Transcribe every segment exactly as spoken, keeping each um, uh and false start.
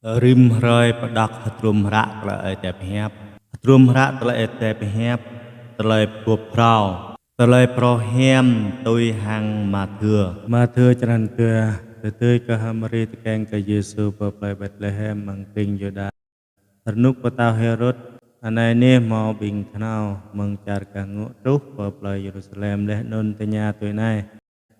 Rĭm hrơi pơđok hơdrôm hră tơlơi Ơi Adai pơhiăp. Hơdrôm hră tơlơi Ơi Adai pơhiăp, tơlơi bưp phrâo, tơlơi phrâo hiam tui hăng Mathiơ. Mathiơ črăn dua. Tơdơi kơ H'Mari tơkeng kơ Yêsu pơ plơi Betlehem amăng tring Yuđa. Rơnuk pơtao Hêrôd anai neh hmâo ƀing kơhnâo mơ̆ng čar gah ngŏ truh pơ plơi Yêrusalem laih anŭn tơña tui anai: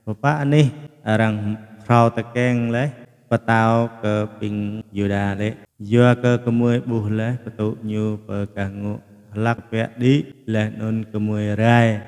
Pơpă anih arăng phrâo tơkeng laih pơtao kơ ƀing Yuđa lĕ? Yua kơ gơmơi ƀuh laih pơtŭ ñu pơ gah ngŏ hlak tơbiă đĭ laih anŭn gơmơi rai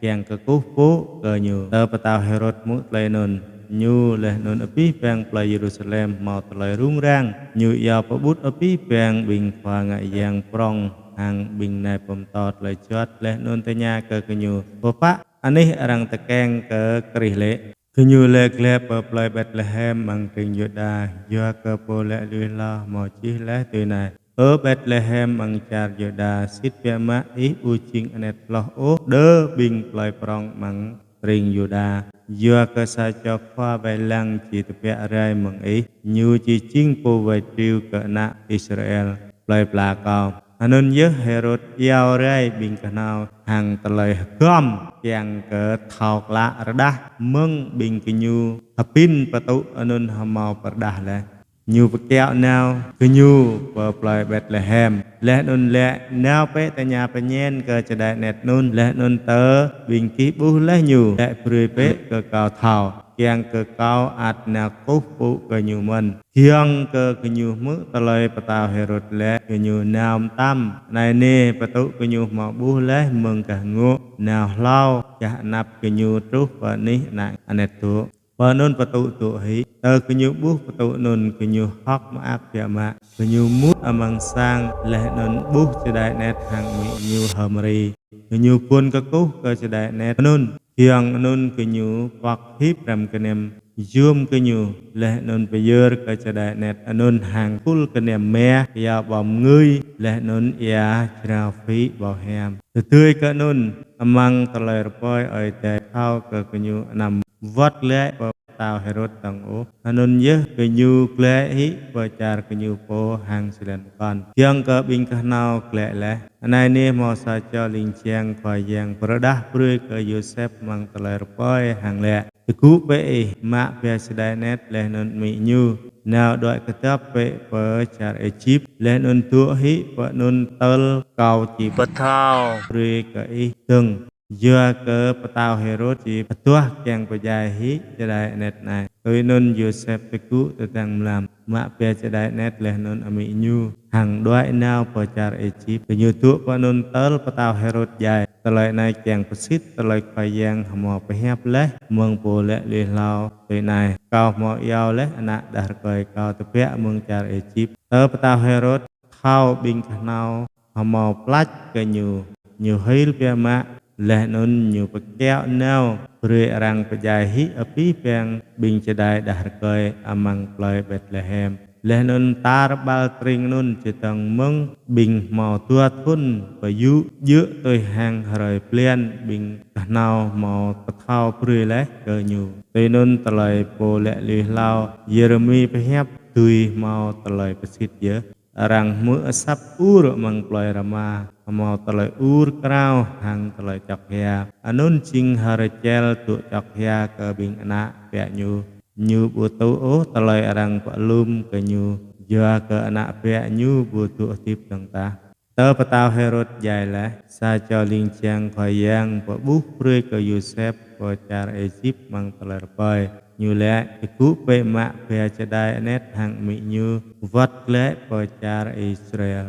kiăng kơkuh pơpŭ kơ ñu. Tơ pơtao Hêrôd hmư̆ tơlơi anŭn, ñu laih anŭn abih bang plơi Yêrusalem hmâo tơlơi rŭng răng. Ñu iâu pơƀut abih bang ƀing khua ngă yang prŏng hăng ƀing nai pơtô tơlơi juăt laih anŭn tơña kơ gơñu: Pơpă anih arăng tơkeng kơ Krist lĕ? Gơñu laĭ glaĭ pơ plơi Betlehem amăng tring Yuđa, yua kơ pô laĭ lui hlâo hmâo čih laih tui anai: Ơ Betlehem amăng čar Yuđa, sĭt biă mă ih ƀu jing anet hloh ôh đơ ƀing plơi prŏng amăng tring Yuđa. Yua kơ sa čô khua wai lăng či tơbiă rai mơ̆ng ih, ñu či jing pô wai triu kơ ană Israel, plơi pla Kâo. Anŭn yơh Hêrôd iâu rai ƀing kơhnâo hăng tơlơi hơgŏm kiăng kơ thâo klă rơđah mơ̆ng ƀing gơñu hơbĭn pơtŭ anŭn hmâo pơrơđah laih. Ñu pơkiaŏ nao gơñu pơ plơi Betlehem laih anŭn laĭ: Nao bĕ tơña pơñen kơ čơđai anet anŭn laih anŭn tơ ƀing gih ƀuh laih ñu, laĭ brơi bĕ kơ kâo thâo, kiăng kơ kâo ăt nao kơkuh pơpŭ kơ ñu mơ̆n. Giŏng kơ gơñu hmư̆ tơlơi pơtao Hêrôd laĭ, gơñu nao mơtam. Anai neh pơtŭ gơñu hmâo ƀuh laih mơ̆ng gah ngŏ nao hlâo gah anăp gơñu truh pơ anih ană anet dŏ. Pơ anŭn pơtŭ dŏ hĭ. Tơ gơñu ƀuh pơtŭ anŭn, gơñu hơ̆k mơak biă mă. Gơñu mŭt amăng sang laih anŭn ƀuh čơđai anet hăng amĭ ñu H'Mari. Gơñu ƀuăn kơkuh kơ čơđai anet anŭn. Giŏng anŭn gơñu pŏk hip răm kơnem yôm gơñu laih anŭn pơyơr kơ čơđai anet anŭn hăng khul kơnem mah, kơyâo ƀâo mơngưi laih anŭn ia jrao phĭ ƀâo hiam. Tơdơi kơ anŭn, amăng tơlơi rơpơi Ơi Adai thâo kơ gơñu anăm wơ̆t glaĭ pơ pơtao Hêrôd dơ̆ng ôh. Anŭn yơh gơñu glaĭ hĭ pơ čar gơñu pô hăng či lĕn pơkŏn. Giŏng kơ ƀing kơhnâo glaĭ laih, anai neh hmâo sa čô ling jang Khua Yang pơrơđah brơi kơ Yôsep amăng tơlơi rơpơi hăng laĭ: Tơgŭ bĕ ih, mă ba čơđai anet laih anŭn amĭ ñu, nao đuaĭ kơdŏp bĕ pơ čar Êjip, laih anŭn dŏ hĭ pơ anŭn tơl Kâo či pơthâo brơi kơ ih dơ̆ng. Yua kơ pơtao Hêrôd či pơtuah kiăng pơdjai hĭ čơđai anet anai. Tui anŭn Yôsep tơgŭ tơdang mlam, mă ba čơđai anet laih anŭn amĭ ñu hăng đuaĭ nao pơ čar Êjip. Gơñu dŏ pơ anŭn tơl pơtao Hêrôd djai. Tơlơi anai kiăng pơsĭt tơlơi Khua Yang hmâo pơhiăp laih mơ̆ng pô laĭ lui hlâo tui anai: Kâo hmâo iâu laih ană đah rơkơi Kâo tơbiă mơ̆ng čar Êjip. Tơ pơtao Hêrôd thâo ƀing kơhnâo hmâo plač kơ ñu, ñu hil biă mă, laih anŭn ñu pơkiaŏ nao brơi arăng pơdjai hĭ abih bang ƀing čơđai đah rơkơi amăng plơi Betlehem. Laih anŭn tar ƀar tring anŭn čơdơ̆ng mơ̆ng ƀing hmâo dua thŭn pơyŭ, djơ̆ tui hăng hrơi blan ƀing kơhnâo hmâo pơthâo brơi laih kơ ñu. Tui anŭn tơlơi pô laĭ lui hlâo Yêrêmi pơhiăp dưi hmâo tơlơi pơsĭt yơh: Arăng hmư̆ asăp ur amăng plơi Rama, hmâo tơlơi ur krao hăng tơlơi čŏk hia. Anŭn jing H'Rachel dŏ čŏk hia kơ ƀing ană biă ñu. Ñu ƀu tŭ ôh tơlơi arăng pơalum kơ ñu, yua kơ ană biă ñu ƀu dŏ hơdip dơ̆ng tah. Tơ pơtao Hêrôd djai laih, sa čô ling jang Khua Yang pơƀuh brơi kơ Yôsep pơ čar Êjip amăng tơlơi rơpơi. Ñu laĭ: Tơgŭ bĕ mă ba čơđai anet hăng amĭ ñu, wơ̆t glaĭ pơ čar Israel.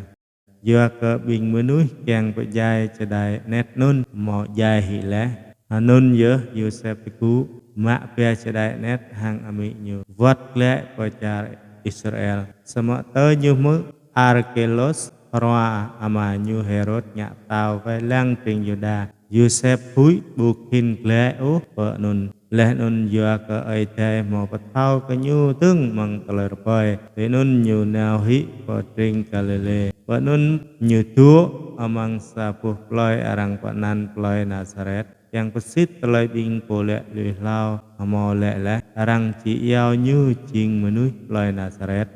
Yua kơ ƀing mơnuih kiăng pơdjai čơđai anet anŭn hmâo djai hĭ laih. Anŭn yơh Yôsep tơgŭ, mă ba čơđai anet hăng amĭ ñu, wơ̆t glaĭ pơ čar Israel. Samơ̆ tơ ñu hmư̆ Arkêlôs, hrua ama ñu Hêrôd ngă pơtao wai lăng tring Yuđa, Yôsep huĭ ƀu khĭn glaĭ ôh pơ anŭn. Laih anŭn yua kơ Ơi Adai hmâo pơthâo kơ ñu dơ̆ng amăng tơlơi rơpơi, tui anŭn ñu nao hĭ pơ tring Galilê. Pơ anŭn ñu dŏ amăng sa boh plơi arăng pơanăn plơi Nasaret, kiăng pơsĭt tơlơi ƀing pô laĭ lui hlâo hmâo laĭ laih: Arăng či iâu ñu jing mơnuih plơi Nasaret.